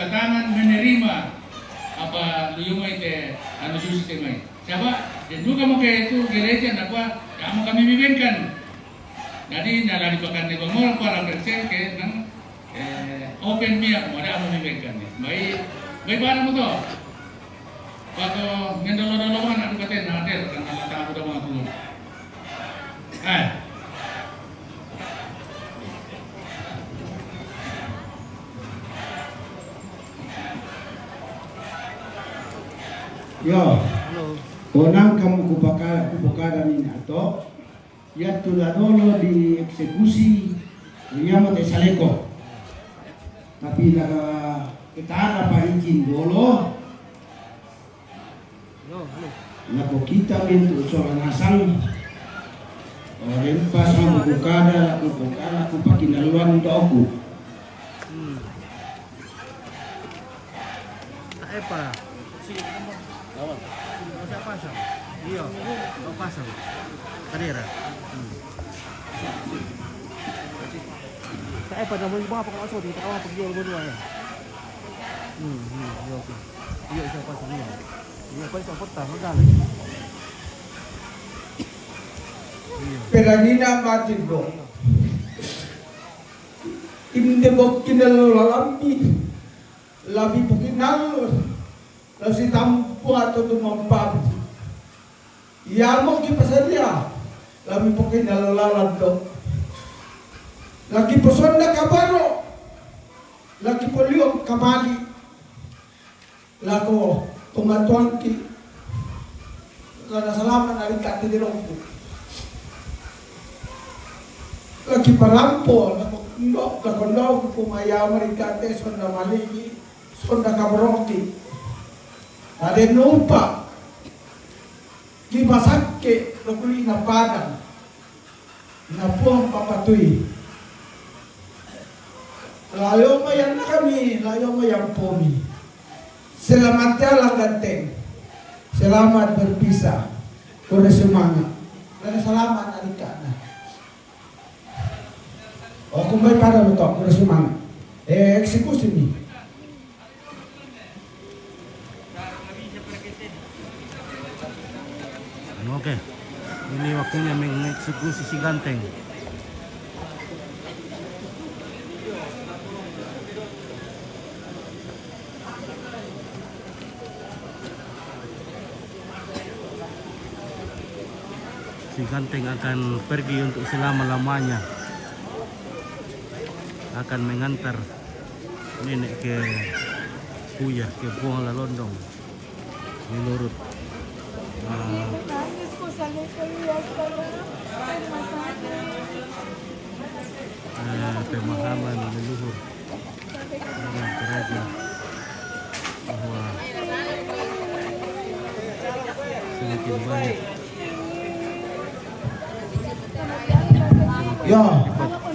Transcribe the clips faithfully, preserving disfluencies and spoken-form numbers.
Tangan menerima apa lu yuma ite anu susi te mai. Saba', den duka mo ke tu gereja na kua, kamu kami bibengkan. Jadi, na lari pakan ne bangor para persen ke nang, eh, open mia mo ada mo bibengkan ne. Bai, bai para mo to. Pako ngendolo-dolo mana duka te na atel kan na tamu da mga pungun. Eh. Yo. Halo. Konang kamu kupaka-, kupakada ni ato. Yattu la dolo dieksekusi, iamo te saleko. Tapi la kita ada pa izin dolo. Halo, halo. Nako kita bentuk sola nasang. Orang pasang buku kada, buku kada, ku pakinaluan doku. Hmm. Tak apa. Lawan. Kau tak pasang? Iya. Kau pasang. Tadi ada. Hmm. Tak apa, dah mau bawa apa kau masuk, dia tak tahu apa dia berdua ya. Hmm, hmm, iya, oke. Iya, saya pasang, iya. Iya, pasang pertama kali. Iya. Perangina mati, bro. Inde bokki nallo lalammi, lami pokinallo, la sitampu atau tu mampabu. Iamo ki pasadia, lami pokinallo lalando. Laki posonda kabaro, laki poliwang kamali. Lako tomatuangki, lana salama' na rikka' te dirompu. Laki parampo, lako ndo, lako ndo ku maya marikka' te sonda maliki, sonda kaboroki. Ade nupa, ki pasakke, lo kuli'na padang. Na Puang papatui. Layo mayan kami, layo mayan pomi. Selamat jalan ganteng. Selamat berpisah. Kure semangat. Kure selamat adik-anak. Oh, kumbai pada betok, kure semangat. Eh, eksekusi ni. Oke, ini waktunya mengeksekusi si Ganteng. Si Ganteng akan pergi untuk selama-lamanya, akan mengantar nenek ke Kuya, ke Puang Lalondong, menurut, eh, eh, pemahaman leluhur orang Toraja bahwa semakin banyak. Ya,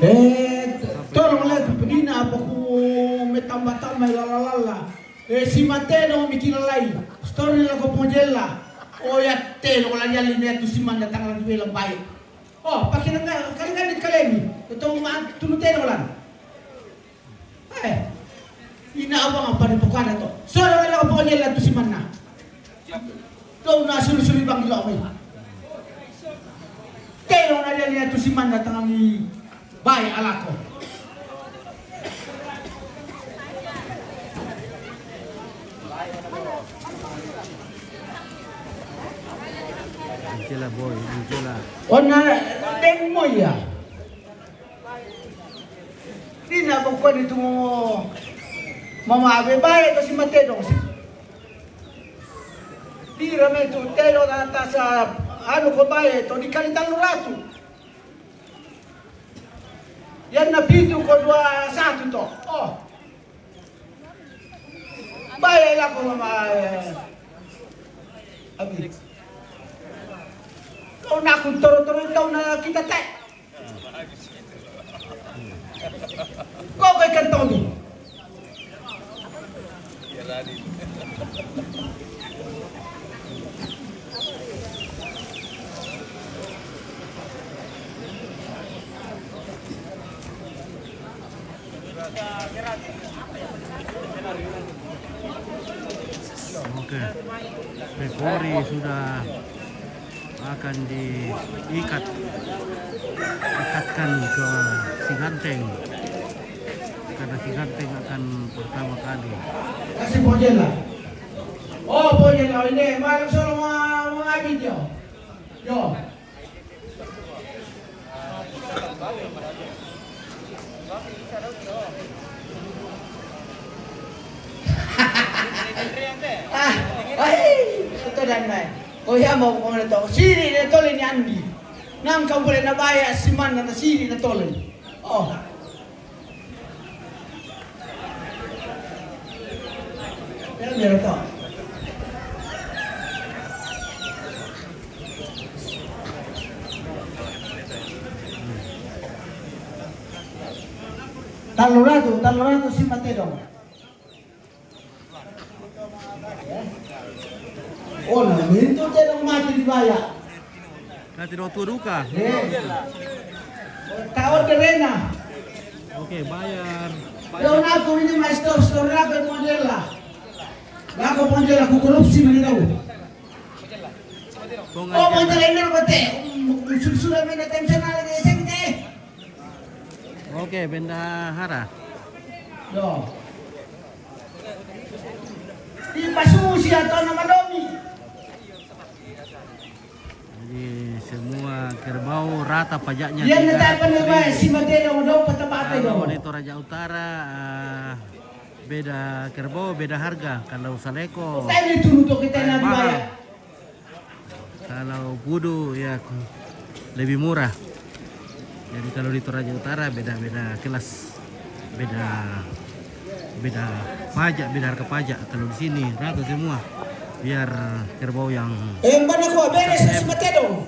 eh, tolong le, penina apa ku metamba-tamba lala-lala. Eh, si Mateo mi kilalai. Story la ko pojella. Oh, ya te lo la yali ne tu si manda tangan di belang baik. Oh, pakai nang kan kan di kalemi. Itu ma tu Mateo lan. Eh, ina abang apa ni pokoknya to. Sora la ko pojella tu si manna. Dou na suri-suri bang lo mai. Telo na dia ni tu si manna tangan ni bai alako. Angkela boy, angkela. Ona deng moya. Dina ko koni tu mama abe bae to si Mateo si. Pira me tu telo na tasa anu ko bae to dikali talu ratu. Yan na pitu ko dua satu to. Oh. Bae la ko mama, eh, abi. Kau na ku toro-toro kau na kita te. Kau kai kan tau ni. Pepori sudah akan diikat, ikatkan ke si ganteng, karena si ganteng akan pertama kali. Kasih Pojela. Oh, Pojela, ini malam solo mau, mau habis yo. Yo. Ah, ai, ito dan mai. Ko ya mau ko na to. Siri na tole ni Andi. Nang kau boleh na baya si man na siri na tole. Oh. Ya, biar to. Taloratu, taloratu si Matedong. Oh, na mintu Tedong mati di baya. Kati dong tua duka. Eh. Tahu terena. Oke, bayar. Dong aku ini maestro, saudara bermodel lah. Lagu model aku korupsi mani tahu. Oh, model ini kote. Sudah main tensional di S M T. Oke, bendahara. Yo. Di pasusi atau nama domi. Jadi semua kerbau rata pajaknya. Dia tiga neta apa nama si Mateo dong patapate dong. Kalau di Toraja Utara, ah, beda kerbau, beda harga. Kalau Saleko, saya ini turun tuh kita nanti mahal. Kalau Pudu ya lebih murah. Jadi kalau di Toraja Utara beda-beda kelas, beda beda pajak, beda harga pajak. Kalau di sini rata semua. Biar kerbau yang eh, mana gua beres si Mateo.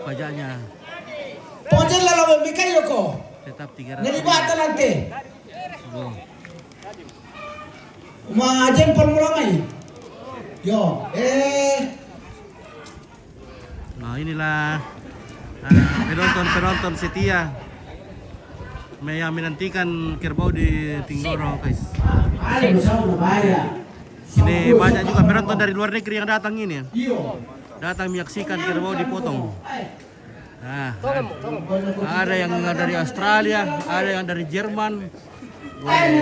Pajaknya. Pojela lawan Mikael ko. Tetap tiga ratus. Nani bata nanti. Oh. Ma jempol mula mai. Yo, eh. Nah, inilah, ah, penonton-penonton setia me-, yang menantikan kerbau di Tinggoro, guys. Ini banyak juga penonton dari luar negeri yang datang ini. Datang menyaksikan kerbau dipotong. Nah, ada yang dari Australia, ada yang dari Jerman. Boleh. Ada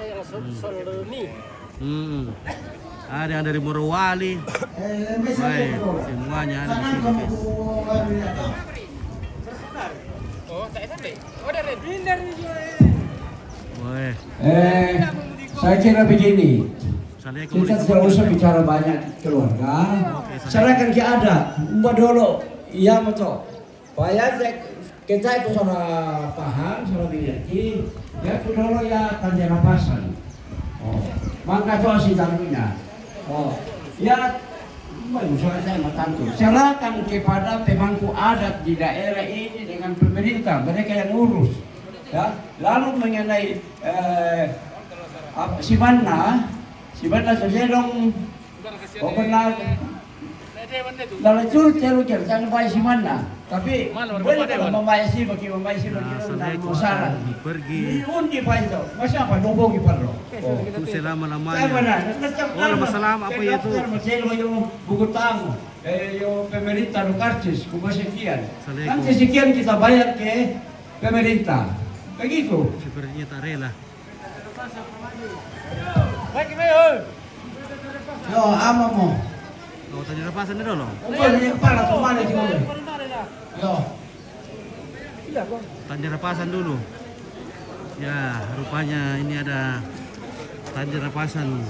yang so-, Soloni. Hmm. Ada yang dari Morowali. Baik, semuanya ada di sini, guys. Boleh. Eh, saya kira begini. Kita tidak usah bicara banyak keluarga. Serahkan ke adat. Mbak dulu, iya betul. Paya cek, kecai ko sora paham, sora biyaki, ya ko dolo ya Tande Rapasan. Oh, mangka to si tamunya. Oh, ya, mbak, usaha saya matantu. Serahkan kepada pemangku adat di daerah ini dengan pemerintah, mereka yang urus. Ya, lalu mengenai, eh, apa, si Manna, si Manna Sejelong, oh, benar. Dalam curut celu celu, jangan baik si Manna. Tapi boleh kalau membaik si bagi, membaik si bagi, nah, dan Saleko masalah. Akan pergi. Di undi pa itu. Masih apa? Dobo ki perlu. Oh. Itu selama-lamanya. Saya mana? Tetap oh, lama selama apa ya itu? Saya masih lo yung buku tamu. Eh, yung pemerintah lo karcis, kuma sekian. Saleko. Nanti sekian kita bayar ke pemerintah. Begitu. Sepertinya tak rela. Yo, ama mo. Oh, Tande Rapasan dulu. Upa ni kepala tu mana juga. Yo. Tande Rapasan dulu. Ya, rupanya ini ada Tande Rapasan.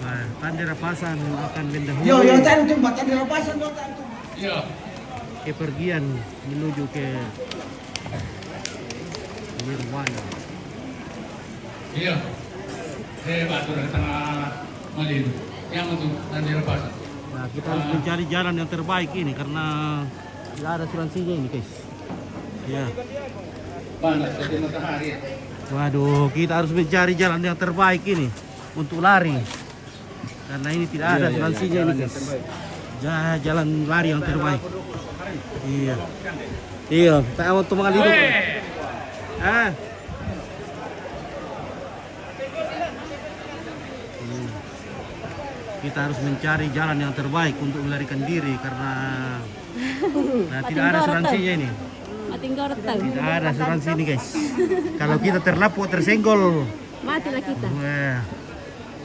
Nah, Tande Rapasan akan mendahului. Yo, yo, tadi tuh, Tande Rapasan tuh, tadi tuh. Iya. Kepergian menuju ke Nirwana. Iya. Hebat tuh dari tengah Malilu. Yang untuk dan dilepas. Nah, kita harus mencari jalan yang terbaik ini karena tidak ada asuransinya ini, guys. Ya. Panas seperti matahari. Waduh, kita harus mencari jalan yang terbaik ini untuk lari. Karena ini tidak ada asuransinya ini, guys. Ja-, jalan lari yang terbaik. Iya. Iya, tak mau tuh mengalir. Ah. Kita harus mencari jalan yang terbaik untuk melarikan diri karena, nah, tidak ada asuransinya ini. Tidak ada asuransi ini, guys. Kalau kita terlapuk, tersenggol, matilah kita. Wah,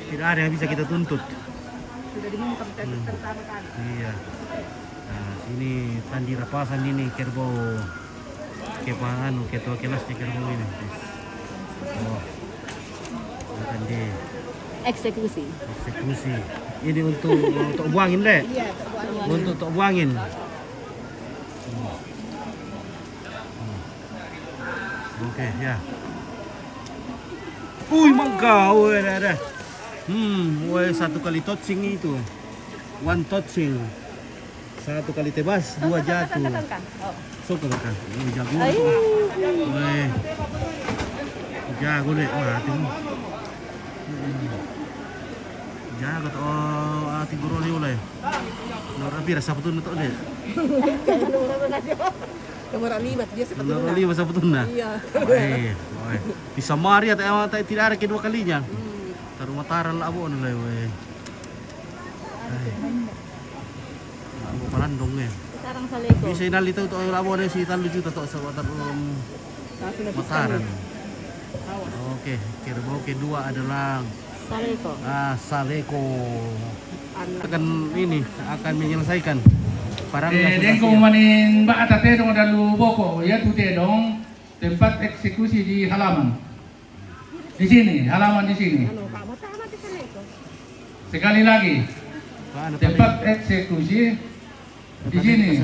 tidak ada yang bisa kita tuntut. Sudah diminum kami pertama kali. Iya. Nah, sini Tandi Rapasan ini kerbau. Kepa anu, ketua kelasnya kerbau ini. Oh. Akan di eksekusi. Eksekusi. Ini untuk, untuk buangin, Dek? Iya, untuk buangin. Untuk, untuk buangin. Hmm. Hmm. Oke, ya. Ui, mangga, weh, ada, ada. Hmm, weh, satu kali touching itu. One touching. Satu kali tebas, dua jatuh. Sokka, Kak. Oh, jago. Weh. Jago, Dek. Wah, hatimu. Hmm. Jago to, hati guru ni ulai. Nomor pira saputunna to, Dek? Nomor lima, dia saputunna. Nomor lima saputunna. Iya. Weh, weh. Di Samaria tak, tak, tidak ada kedua kalinya. Hmm. Taru Mataram lah, Bo, nilai, weh. Ai. Abo palandong, eh. Sekarang Saleko. Bisa inali tahu tu, abo ada si tallu juta tu, sebab tak belum Mataram. Oke, kerbau kedua adalah Saleko. Ah, Saleko. Akan ini, akan menyelesaikan parang. Eh, sudah dengko siap. Manin ba ata tedong dalu boko, ya tu tedong tempat eksekusi di halaman. Di sini, halaman di sini. Sekali lagi, tempat eksekusi di sini.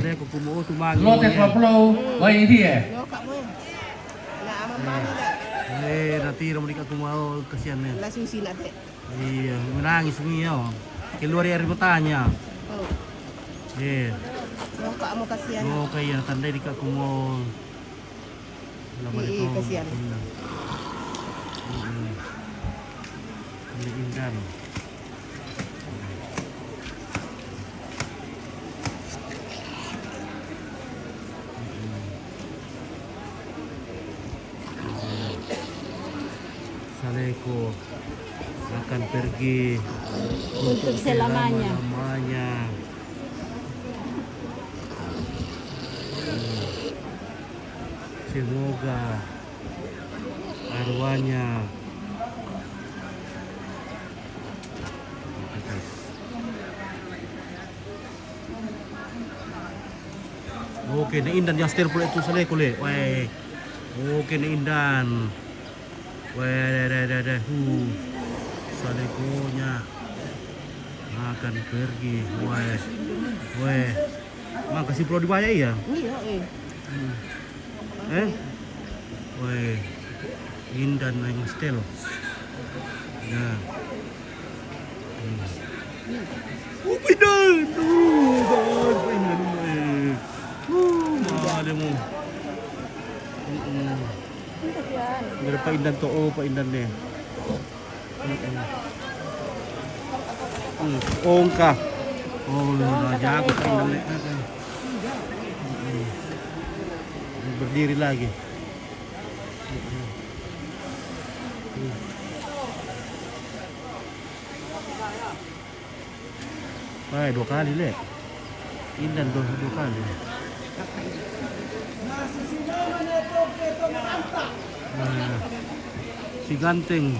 Lote dua puluh, baik dia. Eh, nanti Romo dika aku mau kasihan nih. Iya, menangis nih ya. Keluar air matanya. Iya. Mau kasihan. Mau kayak tanda dika aku mau. Ih, kasihan. Ini indah. Saleko akan pergi untuk selamanya. Semoga arwahnya. Oke, ne indan yang setir pula itu Saleko le. Weh. Oke, ne indan. Weh, deh, deh, deh, deh. Huh. Salekonya akan pergi. Weh. Weh. Makasih pulau dibayar ya? Iya, eh. Hmm. Eh? Weh. Indan yang setir. Ya. Hmm. Oh, pindah. Oh, God, pindah. Eh. Oh, ada mau. Mm-mm. Ada Pak Indan tu, oh, Pak Indan ni. Mm-mm. Hmm, ongka. Oh, jago Pak Indan ni. Mm-mm. Berdiri lagi. Mm-mm. Hmm. Eh, dua kali le. Indan dua, dua kali. Nah, si Ganteng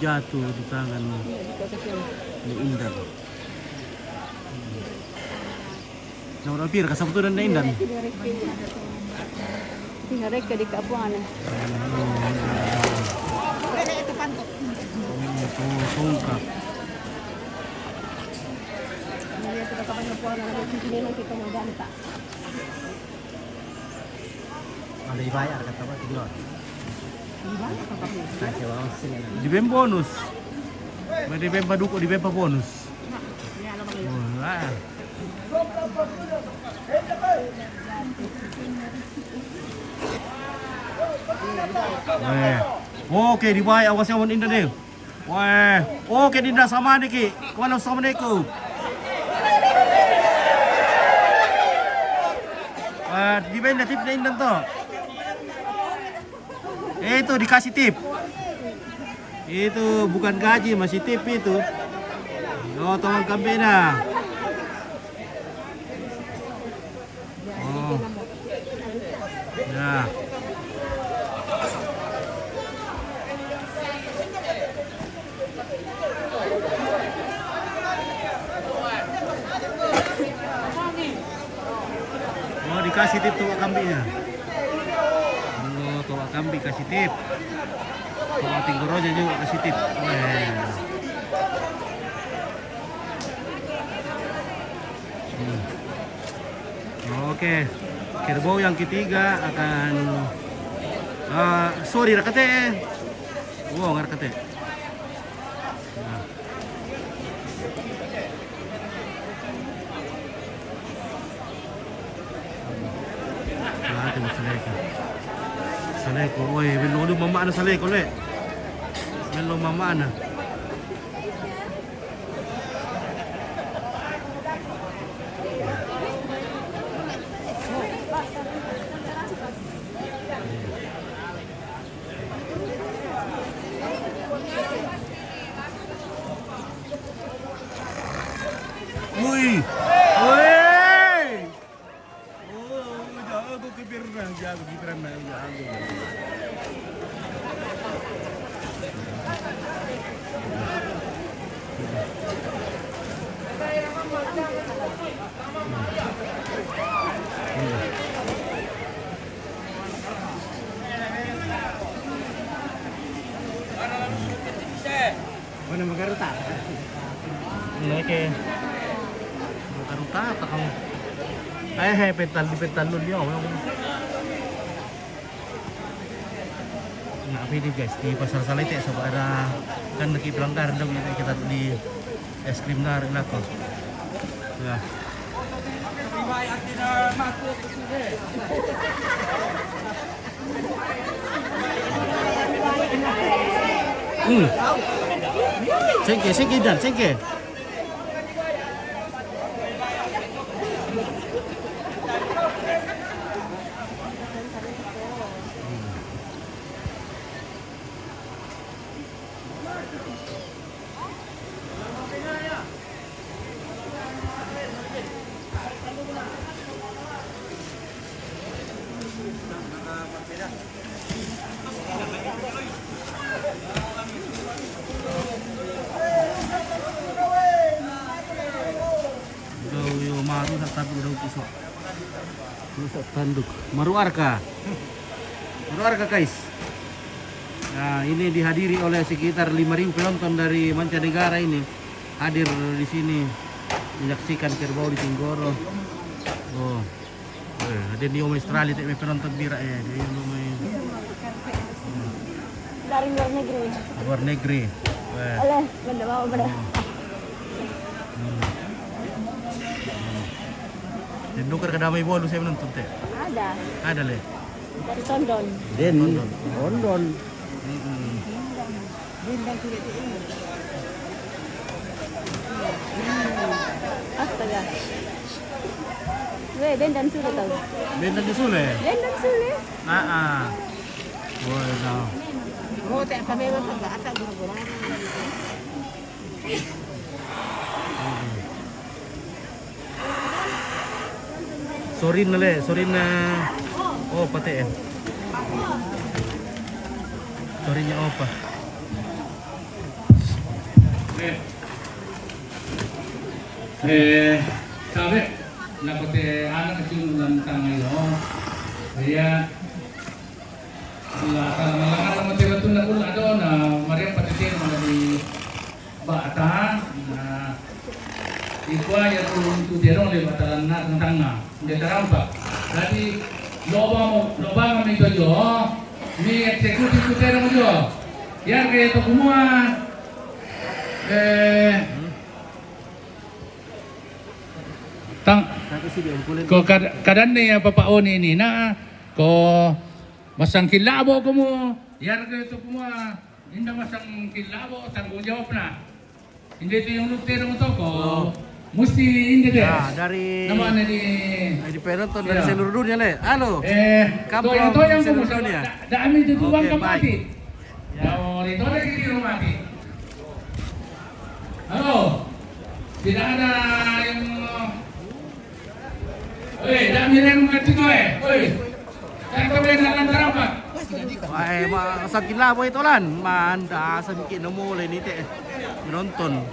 jatuh di tangan ni Indan. Nomor pira ka saputunna indan? Tinggal rek di kapuan. Tungka. Ada dibayar kata apa, tiga. Dibayar kata apa? Di bem bonus. Di bem paduko, di bem pa bonus. Wah. Eh. Oke, dibayar, awas ya, Indan deh. Wah, oke, Indan sama nih, Ki. Kemana sama nih, Ku? Wah, di benda tip Indan tuh. Eh, itu dikasih tip. Itu bukan gaji, masih tip itu. Oh, tawag kambing na. Oh. Ya. Oh, dikasih tip tuh kambingnya. Oh, tuh kambing kasih tip. Tuh tinggoronya juga kasih tip. Weh. Hmm. Oke, kerbau yang ketiga akan, eh, sorry, rakete. Wow, nggak rakete. Nah. Nah, itu saleko. Saleko, woi, belum ada mama ada saleko, le. Belum mama ada. Wih. Wih. Oh, jago kiperna, jago kiperna, jago. Mana magaruta? Ini ke. Magaruta apa kamu? Eh, eh, pental di pental lu dia. Nggak pede guys, di pasar Salete sebab ada kan lagi pelanggaran dong, kita di es krim nar lako. Ya. Hmm. Sengke, sengke dan sengke. Udah, yo, maru tak tapi udah kusok. Rusak tanduk. Maru arka. Maru arka, guys. Nah, ini dihadiri oleh sekitar lima ribu penonton dari mancanegara ini hadir di sini menyaksikan kerbau di Tinggoro. Oh. Eh, ada di Australia, tapi penonton bira, eh. Dia yang main. Dari luar negeri. Luar negeri. Weh. Alah, benda bawa benda. Hmm. Hmm. Dan nuker ke damai bolu saya menonton teh. Ada. Ada le. Dari Tondon. Den. Tondon. Tondon. Mm-mm. Bendang sudah tu. Astaga. Weh, bendang sudah tahu. Bendang sudah. Bendang sudah. Ah, ah. Woi, no. Oh, tak sampai apa tak gura-gura. Sorin le, sorin na. Oh, pate eh. Sorin nya apa? Eh, sabe, na pate anak kecil dan tangai lo. Ya, Lah, kalau malangan nama tiba tu nak pula ada na mariam patete mana di bata. Nah, ikua ya tu tu dia dong le bata na tentang na. Dia tarampak. Jadi loba mo loba kami tu jo. Ni eksekutif tu terong jo. Ya ke tu semua. Eh, tang ko kad- kadan ni apa Pak Oni ni na ko Masang kilabo ko mo. Yar ko itu ko mo. Inda masang kilabo, tanggung jawab na. Inda itu yang nukte dong toko. Oh. Mesti inda deh. Ya, dari nama na di dari penonton dari seluruh dunia le. Halo. Eh, kamu to yang to yang seluruh dunia. Da ami itu tuan kamati. Ya. Dari to dari di rumah mati. Halo. Tidak ada yang, eh, dah miring kat situ, eh. Oi. Tak tahu yang dalam terapat. Wai, ma-, sakit lah boy tolan. Manda sakit nemu le ni teh. Menonton.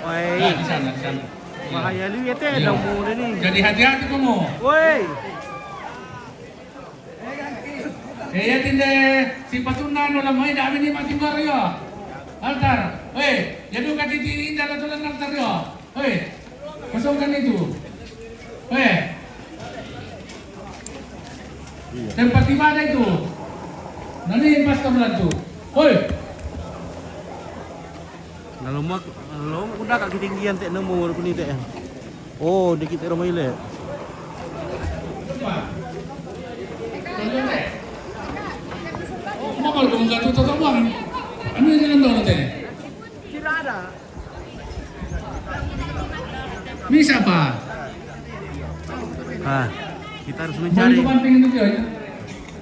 Wai. Nah, di sana, di sana. Bahaya lu ya teh, iya, nemu le ni. Jadi hati-hati kamu. Woi. Eh, ya tinde si patunna no lamai dah ini mati baru ya. Altar. Woi, jadi kaki di indah tulan altar ya. Hei, kosongkan itu. Hei. Tempat ibadah itu. Nani pastor lantu. Hei. Lalu mak, lalu udah kak ketinggian tek nemu aku ni tek. Oh, dikit rumah ile. Mau kalau kamu jatuh tetap buang. Anu ini kan tahu tek. Tidak ada. Ini siapa? Ah, kita harus mencari,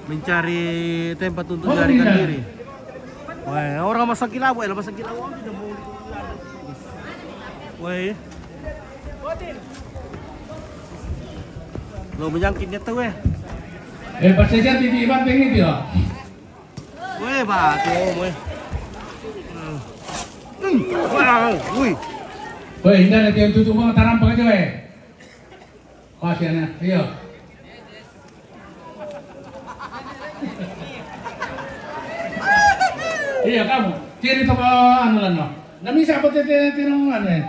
mencari tempat untuk melarikan diri. Wah, orang masang kilabo, eh, masang kilabo. Wah. Lo menyangkitnya tuh, eh. Eh, pas saya jadi di Iwan pengen dia. Weh, batu, weh. Hmm. Wah, wih. Weh, indah nanti yang tutup mau tarampak aja, weh. Pas ya, nah. Iya. Iya, kamu. Kiri toko anu lah, no. Nggak bisa apa tete, tete, anu, eh.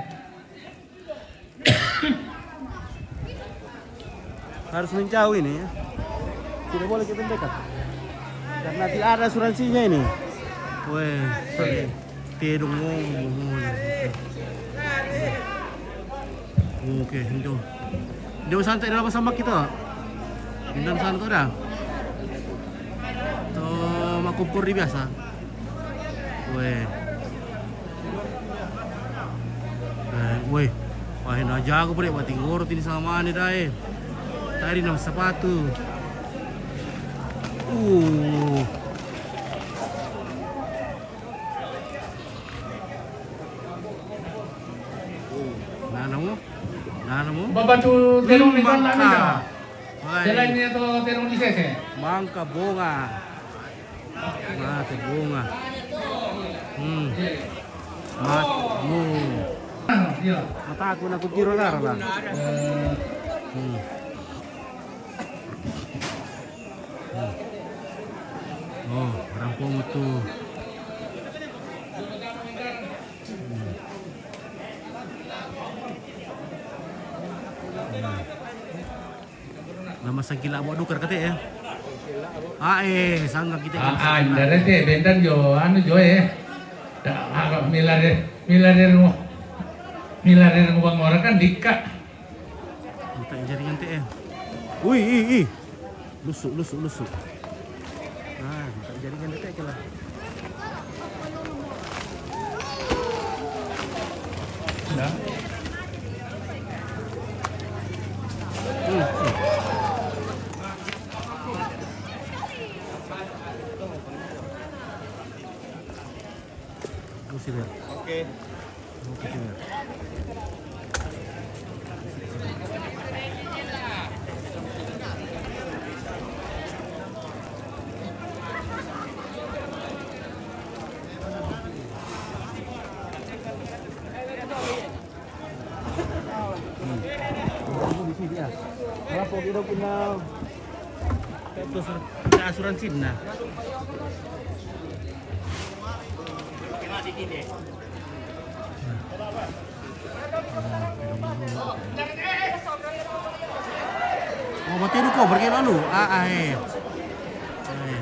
Harus menjauh ini ya. Tidak boleh kita mendekat. Karena tidak ada asuransinya ini. Weh, sorry. Tedong ngomong. Oke, itu. Dia santai dalam sama kita. Bintang sana tuh dah. Tuh, makumpul di biasa. Weh. Eh, weh. Wah, enak jago, bre, bating urut ini sama nih, dai. Tadi nama sepatu. Uh. Nah, namu? Nah, namu? Babatu terong di sana, mangka. Wah. Selain itu terong di sese. Mangka bunga. Mate bunga. Hmm. Mat-, hmm. Iya. Mataku nak kukira lah, lah. Eh. Hmm. Hmm. Oh, rampung tu. Hmm. Hmm. Nama sangkila buat dukar kate ya? Ah, eh, sangga kita. Ah, ah, indare te, bendan jo, anu jo, eh. Da, ah, milare, milare rumah. Milare rumah orang kan dika. Minta jaringan te, eh. Wih, ih, ih. Lusuk, lusuk, lusuk. Ah, minta jaringan te, lah. Oke. Oke. Hmm. Di sini ya. Berapa kilo kena? Itu sur-, asuransi nah. Oh, mati duko, pergi lalu. Ah, ah, eh. Eh.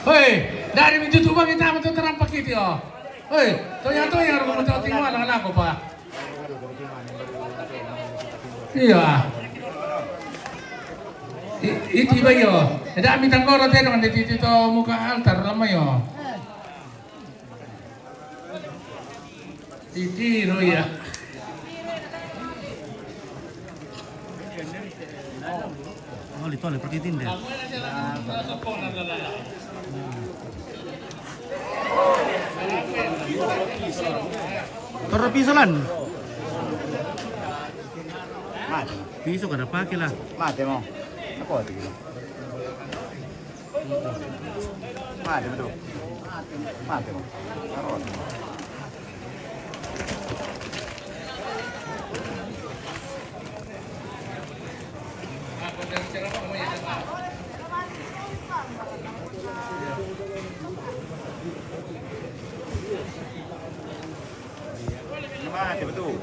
Hoi, dari mi tutu bang kita betul terampak itu ya. Hoi, toya toya orang mau tahu tinggal lah lah apa. Iya. I-, itu iba yo. Tidak minta koro tenong di itu muka altar lama yo. Titiro ya. Oh, li tole perché tinde. Torro pisolan. Mate. Piso kada pake lah. Mate mo. Apa lagi? Mate betul. Mate mo. Apa lagi? Mate betul.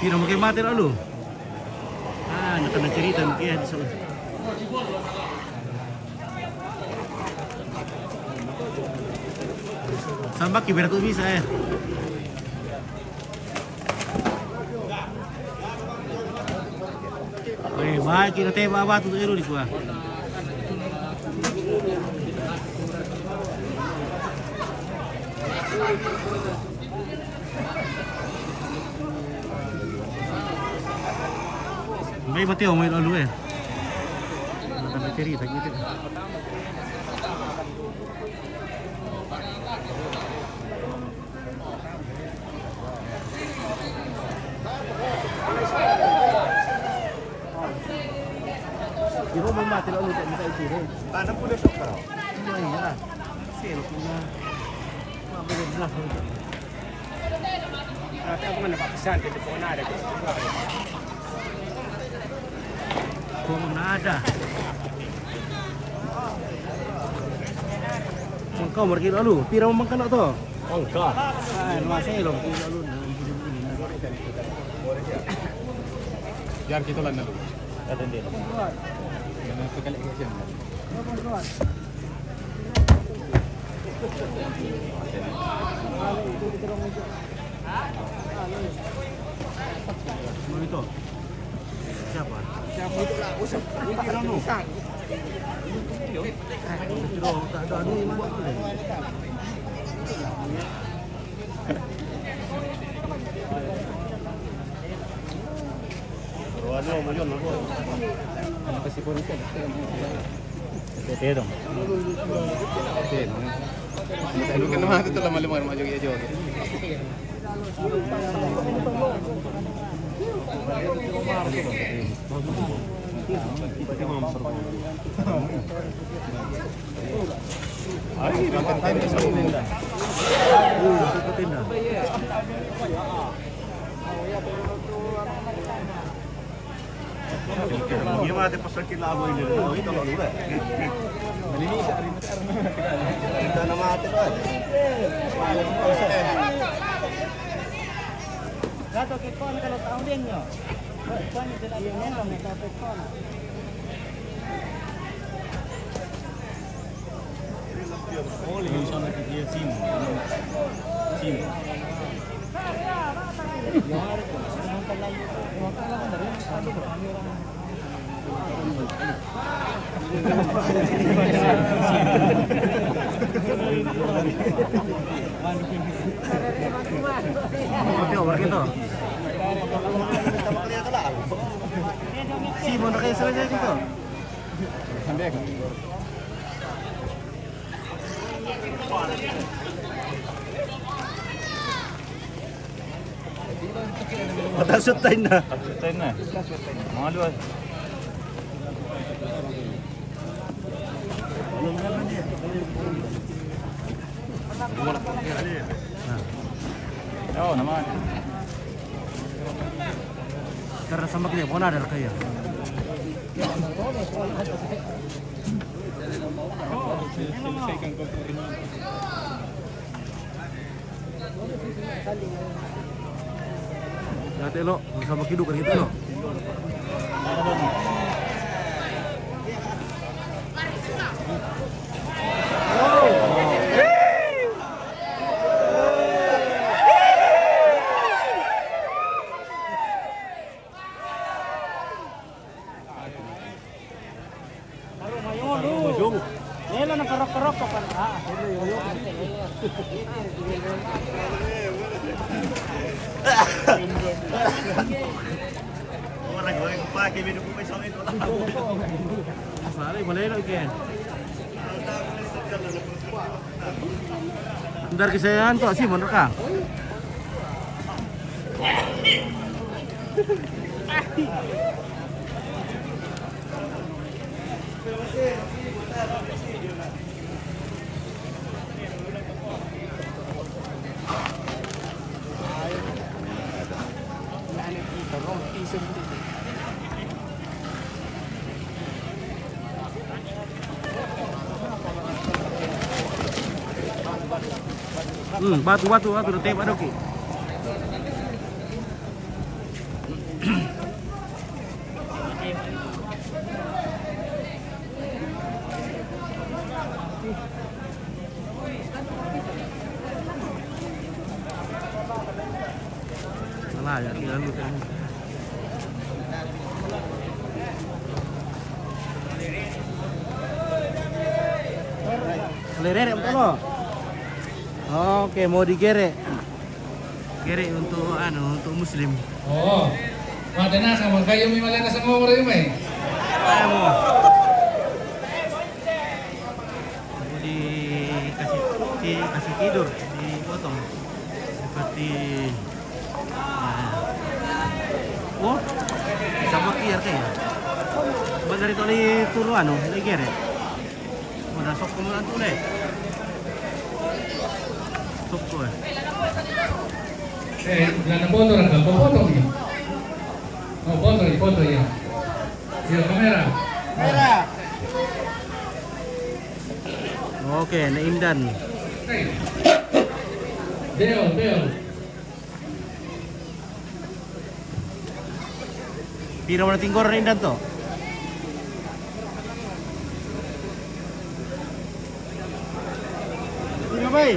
Piro mo ke mate lalu? Ah, nakana cerita mo ke di sana. Sambaki beratu bisa eh. Eh, baik kita tembak batu tu eru di kuah. May mati ako, may lalo eh. Nakakatiri, tagiti. Di ba may mati na ulit ang mata itire? Tanam po na siya, pero. Hindi, hindi na. Sino po na? Mabilis na. Ate, ako nga napapasan, hindi po na, Kung nada. Mangkaw, markilo alu. Pira mo mangkalo to? Mangka. Ay, lumasay, lo. Kilo alu na. Yan, kito lang na. Yan, pagkalik ko siya. Ano ito? Siapa? Siapa itu lah? Usap. Ini kira no. Pero, tak ada ano yung mga Pero ano mo yun, ano? Ano kasi po nito? Ito, ito, ito. Ito, ito. Ano ka naman ito, lama-lama, mga jogi-jogi. Ay, maganda sa tinda. Gimana pasal kita lagu ini? Oh, itu lagu udah. Kita nama ate ko. Gato, kikon ka lo taon din nyo. Kikon, sila yung mga tapos ko. Yung sa nakikita, sino? Sino? Ito, work ito. Simon, nakaisa na dito. Matasot tayo na. Matasot tayo na. Mga luwas. Oo naman. Karena sama kita, bukan ada kayak. Dati lo, sama kidu kan gitu lo. Ntar kisah tu, si bener kah? Hmm, batu, batu, batu, udah tembak dah, okey. Salah ya, tinggal lu kan. Boleh rerek betul lo? Oke, mau digerek. Gerek untuk, anu, untuk muslim. Oh. Mate nasa mo kayo mi male nasa mo ore mi. Ayo, mau. Mau dikasih, dikasih tidur, dipotong. Seperti, nah. Oh, sama kiar kayak. Buat dari tadi turun, anu, digerek. Mana sok kemulan tu, Le? Sok tu, eh. Eh, lana foto, lana foto ni. Oh, foto ni, foto ya. Ya, kamera. Kamera. Oke, ni Indan. Hey. Beo, beo. Pira mana tinggor ni Indan tu? Pira, bai?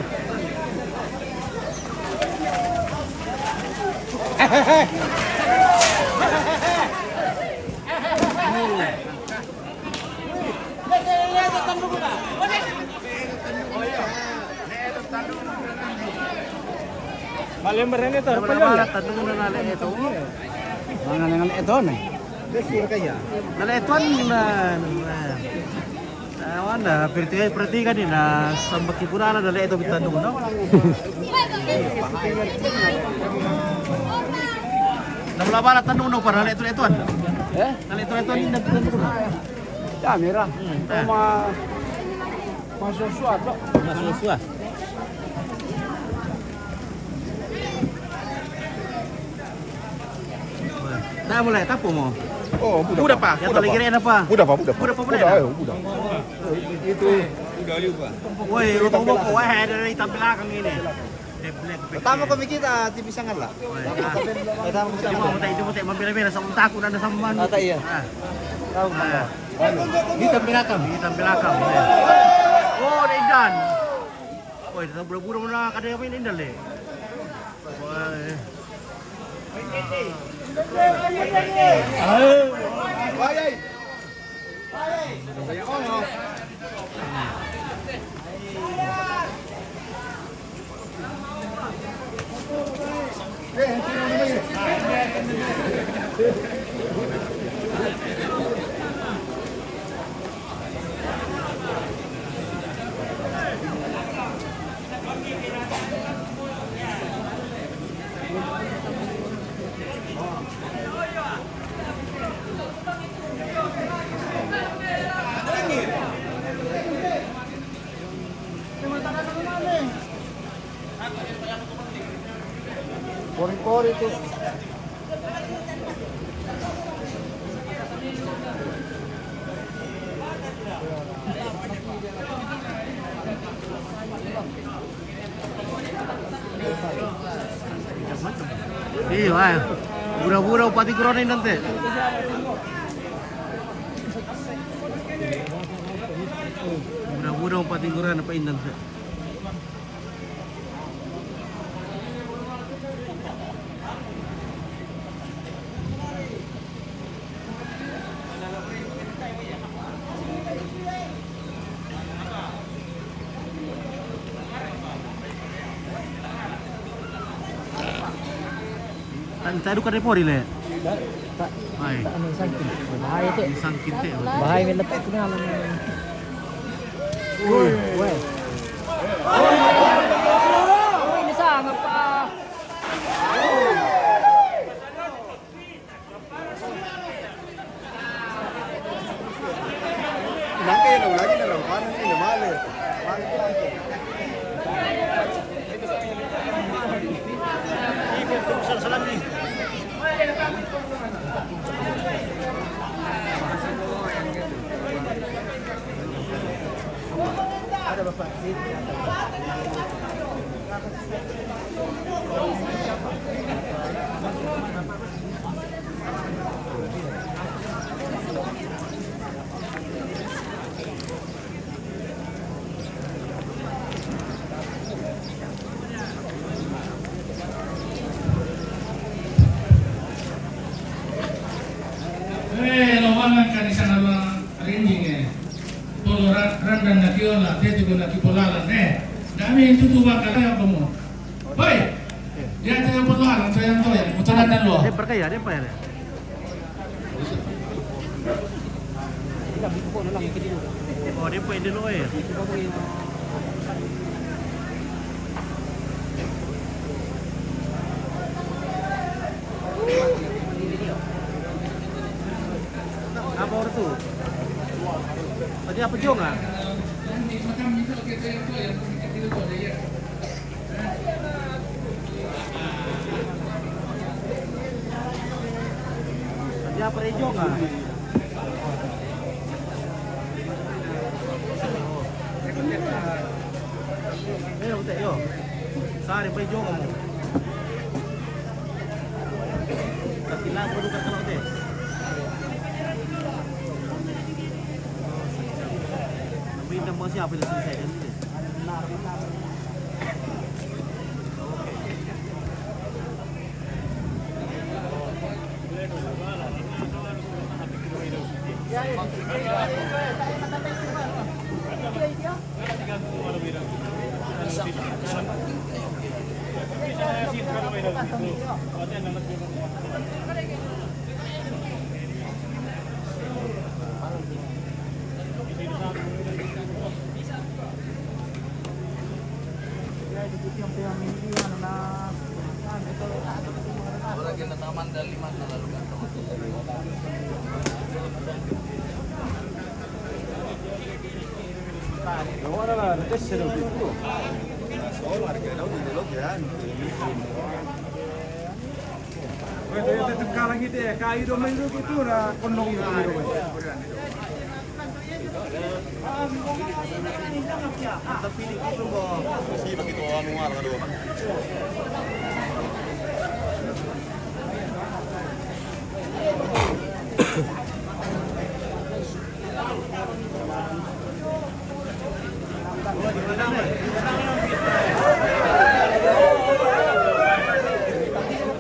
Malembar ini tu, apa ya? Tandu na nale eto. Mana dengan eto ni? Nale eto na. Awan da, perhatikan, perhatikan ni na sambaki pura na nale eto bitandu na. Na mula bala tandu na para nale eto eto na. Eh? Nale eto eto ni na bitandu na. Ya, mira. Hmm, ah. Cuma Masuk suatu. Masuk suatu. Dah mulai, tak apa mau? Oh, mudah, Pak. Mudah, Pak. Mudah, Pak. Mudah, Pak. Mudah, Pak. Mudah, Pak. Mudah. Itu. Woi, lu tahu apa? Wah, ada dari tampil belakang ini. Pertama kami kita T V sangat lah. Pertama kami sangat. Mau tak itu, mau tak mampir-mampir sama takut ada sama. Kata iya. Ah. Tahu. Ah. Hitam belakang. Hitam belakang. Oh, ada Indan. Woi, dah buru-buru mana kada main Indan le. Woi. Woi. Kori-kori tu. Iyo, ah. Bura-bura upati corona Indan te. Bura-bura upati corona pa Indan te. Minta duka dari pori, le. Hai. Ini sangkin. Bahaya, Cek. Ini sangkin, Cek. Bahaya, letak itu dalam. Woi. Woi. Ini sangat, Pak. Nangke yang lagi na rampana ni na male. Ada bapak. Eh, lo wangan kan di sana, lo rinding, eh. Polo ra-, randan na kiola, tetu na kipolalan, eh. Dami tutu bakal ya kamu. Hoi! Dia tu yang perlu, toyang-toyang, motor datang lo. Dia perkaya, dia perkaya. Oh, dia perkaya dulu, eh. Apa orang tu? Tadi apa Jong ah? Dia apa Rejong ah? Eh, utek yo. Sari apa Rejong kamu? Tapi lah, baru kata lo deh. Tapi kita mau siapa itu selesai kan?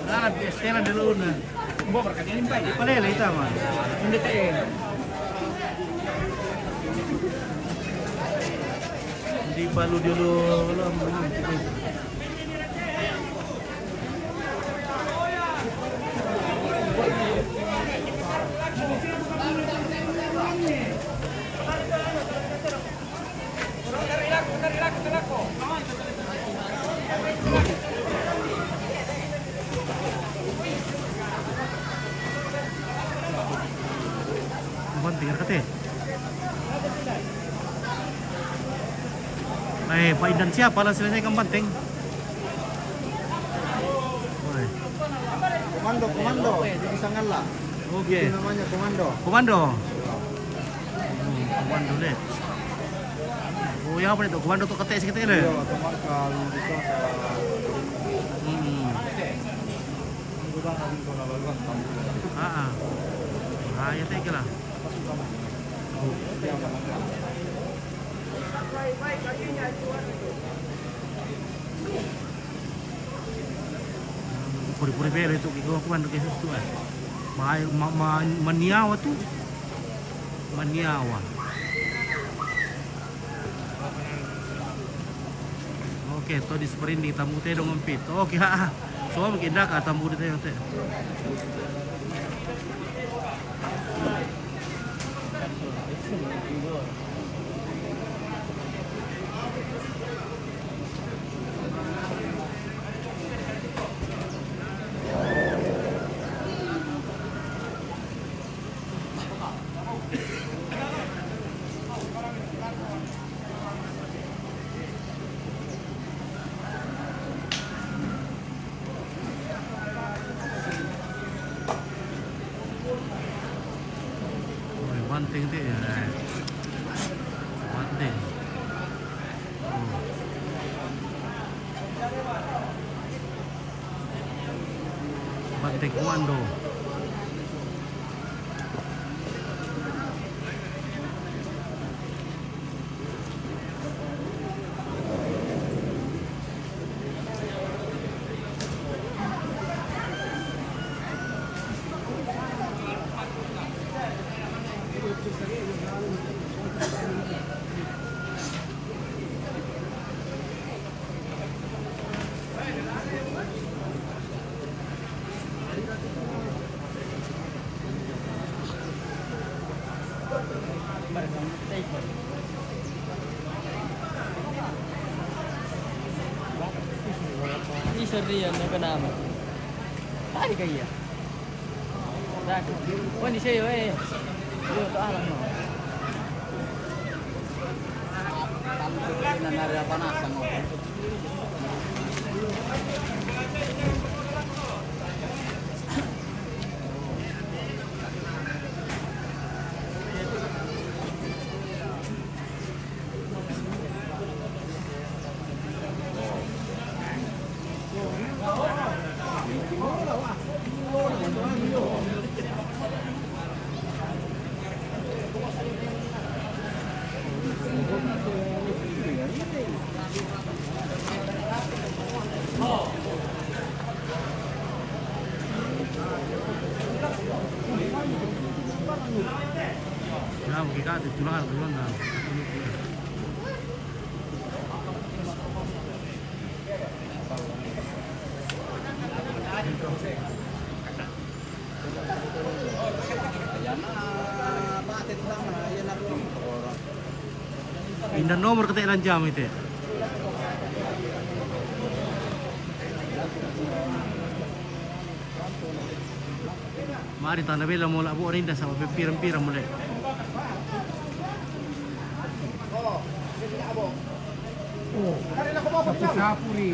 Ah, Estela de Luna. Bo berkati ini, Pak. Palele ita, man. Hindi te. Hindi pa lu dulu, lu. Banting kate. Eh, Pak Indan siapa lah selesaikan banting? Oi. Komando, komando, di Sangalla. Oke. Itu namanya komando. Komando. Hmm, komando deh. Oh, ya apa itu? Komando tu kate sikit deh. Iya, atau markal, gitu. Hmm. Itu kan habis kalau lalu kan. Ah, ah. Ah, ya, thank you lah. Puri-puri belo itu, kiko aku bantu ke situ, eh. Ma-, ma-, ma-, maniawa tu. Maniawa. Oke, to di sprint di tamu te dong empit. Oke, ha, ha. Tuwa, magkinda ka, tamburi tayo, te. Oi, banting ti, eh. Banting. Oh. Banting komando. Isa riyan na kanama. Tadi kaya. Tadi. Oh, ini saya, eh. Yo, to alam mo. Talo na nari apa nasa mo. Ya, porque cada titular, ¿no? Inda nomor kete lanjam ite. Mari tanda bela mo labo rinda sama pempiran-piran mulai. Sapu-sapu ni.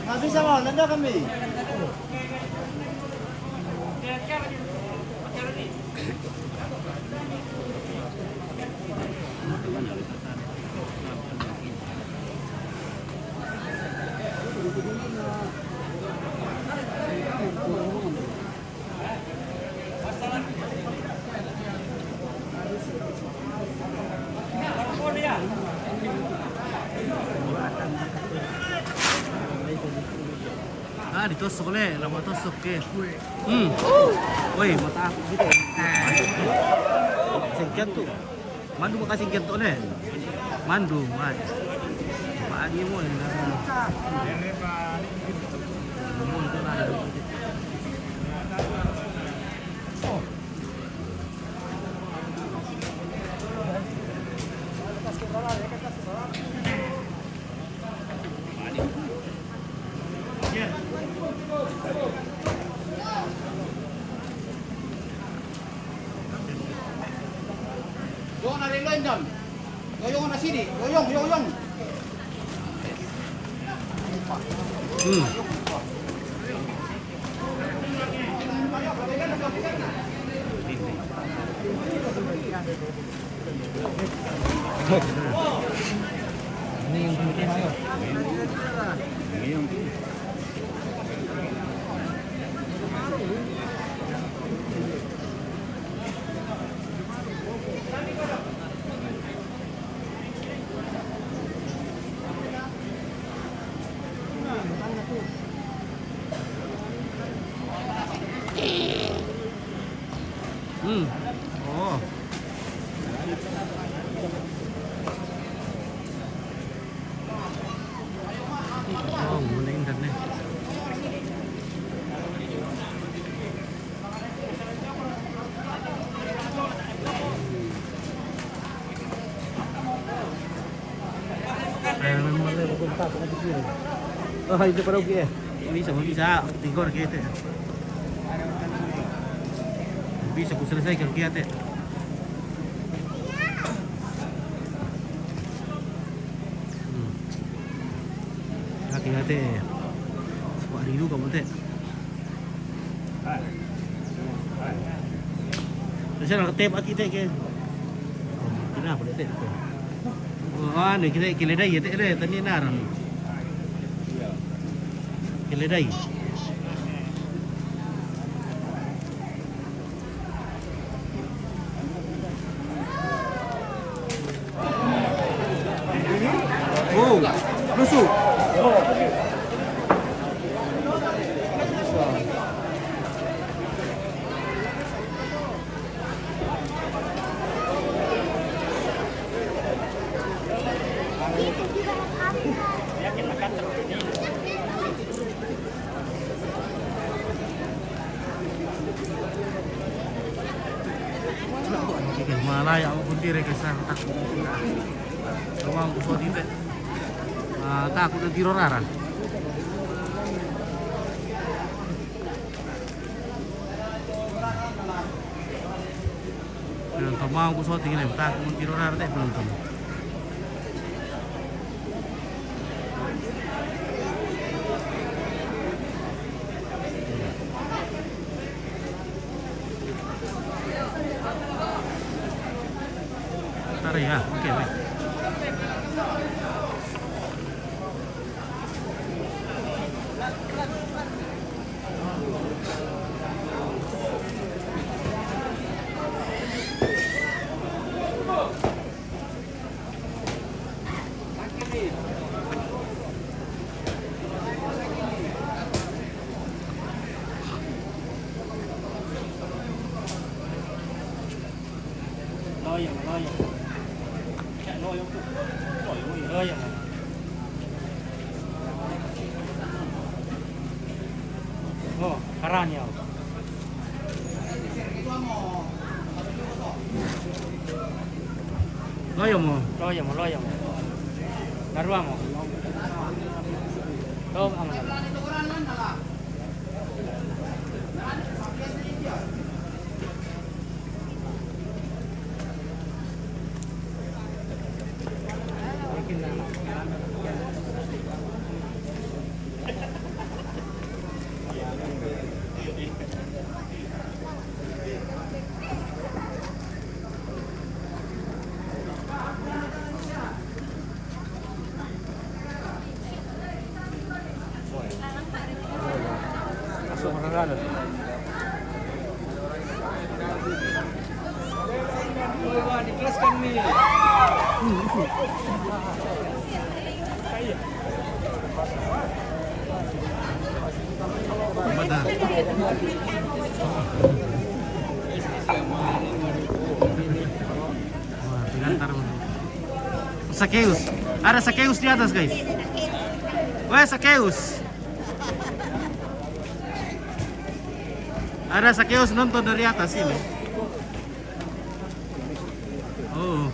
Nggak bisa, Bang. Nanda kami. Ah, ditosok le, lama tosok ke. Hmm. Woi, mata aku gitu. Sengkian tuh. Mandu makasih kento ne. Mandu, man. Pagi mo ne. Doon na rin, London. Yoyong na sini. Yoyong, yoyong. Hmm. Ini yung pinitin ayo. Ini yung Hmm. Oh. Oh, muna internet. Ay, may mga level kung tapo na dito. Oh, hindi pa raw kaya. Bisa, bisa. Tingkor kita. Bisa, kung salasay, kung kaya, te. Hmm. Hati-hati. Wah, rindu kamu, te. Kasi nakatip at kita ke. Kenapa dia tip? Oh, ano, kita keleday ya, te, tani naran. Keleday. Oh, lusu. Malaya ako kung dire kaysa takot ng tira. Tawang ko sa dito. Ah, takot ng tiro rara. Pero tawang ko sa tingin, takot ng tiro rara, te, pero tawang. Taray, ah, okay, okay. Loyang, loyang. Loyang, loyang. Loyang. Oh, karanya. Loyang mo. Loyang mo, loyang mo. Narua mo. Loyang mo. Sakeus. Ada Sakeus di atas, guys. Weh, Sakeus. Ada Sakeus nonton dari atas ini. Oh.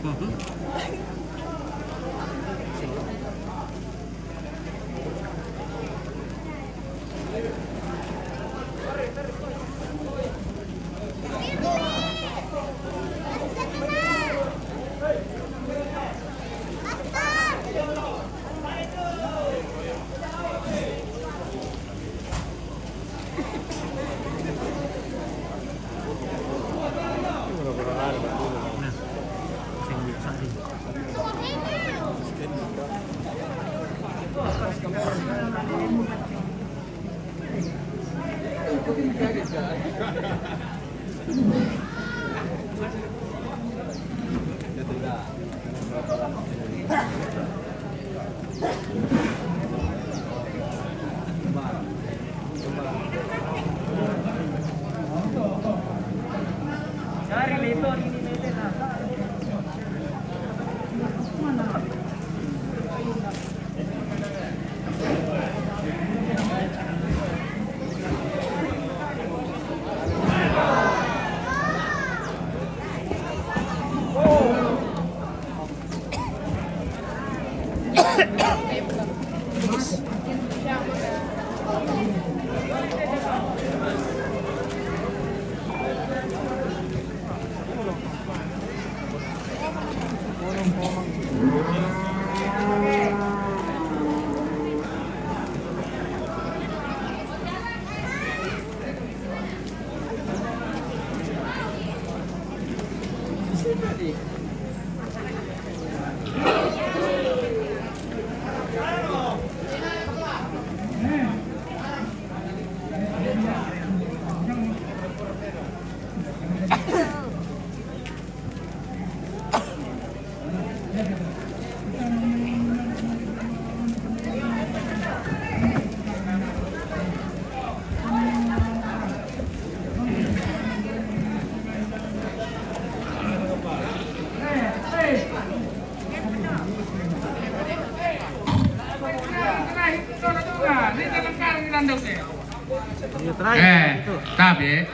Eh, tabe.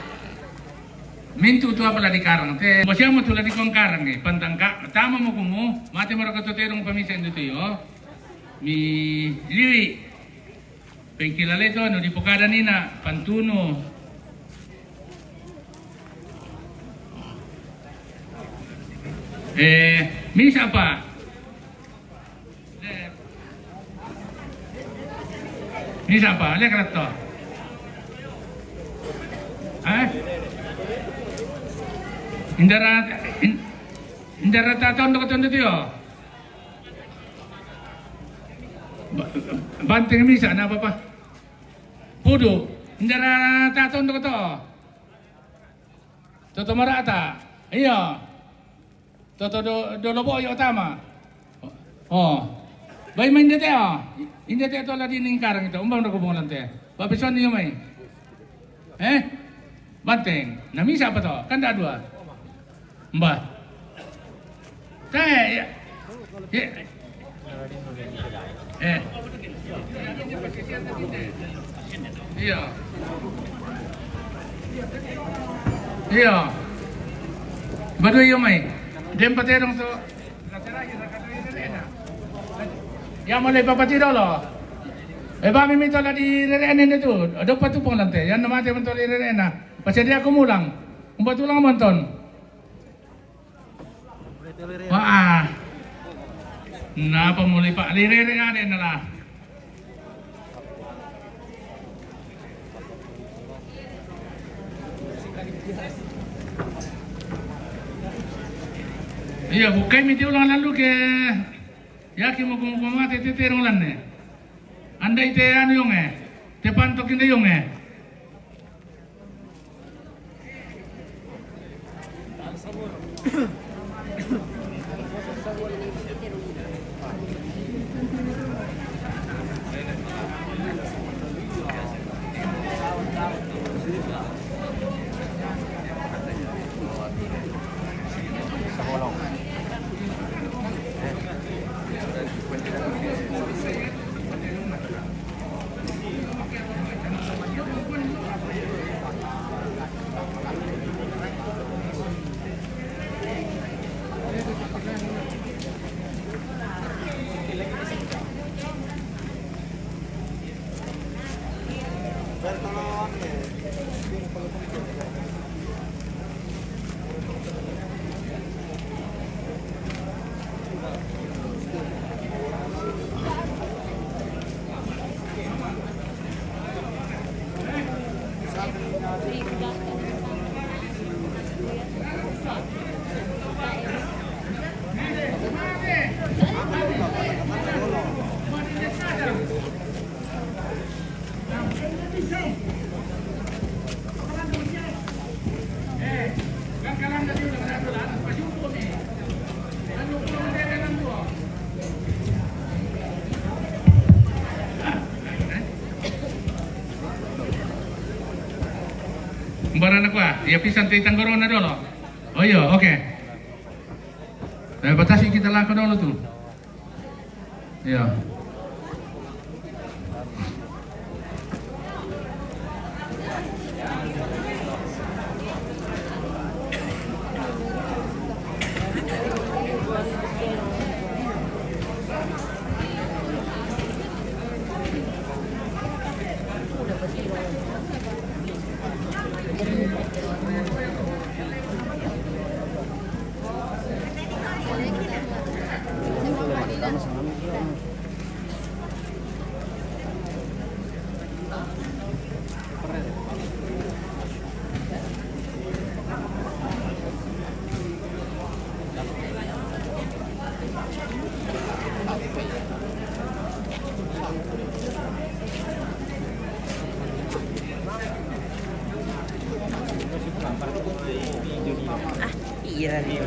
Mintu tu apa la dikarang te? Bosiamo tu la dikongkarang e. Pantangka, tama mo kumu, mate mo raka tu terong pamisa indu tu yo. Mi liwi. Pengkilale to, anu di pokada nina, pantunu. Eh, misa apa? Ni sapa? Lihat kerato. Eh? Indara, in, indara taton dok tondo tio. Ba-, banteng misa na apa? Pudu. Indara taton dok to. Toto marata. Iya. Toto do, do lobo yo tama. Oh. Bai mai indete, oh. Indete to la di ningkarang ito. Umbang do kubong lante. Ba pison yo mai. Eh? Banteng. Na misa apa to? Kan da dua. Mbah. Te, ya. Ya. Eh. Iya. Iya. Badua iyo mai. Dem paterong to. Ya, mulai papati dolo. Eh, ba mimi to la di rere ene tu. Ada patu pong lante. Yang nama dia mentol rere ena. Pasti dia aku mulang. Umpat ulang monton. Wah. Napa mulai Pak lirere ade na lah. Iya, bukai miti ulang lalu ke. Yaki mo kumo mate te terong lanne. Andai te anu yonge. Te pantok inde yonge. Barana kwa, ya pisan te tanggorona dolo. Oh iya, oke. Eh, batasi kita lako dolo tu. Iya. Iya tadi.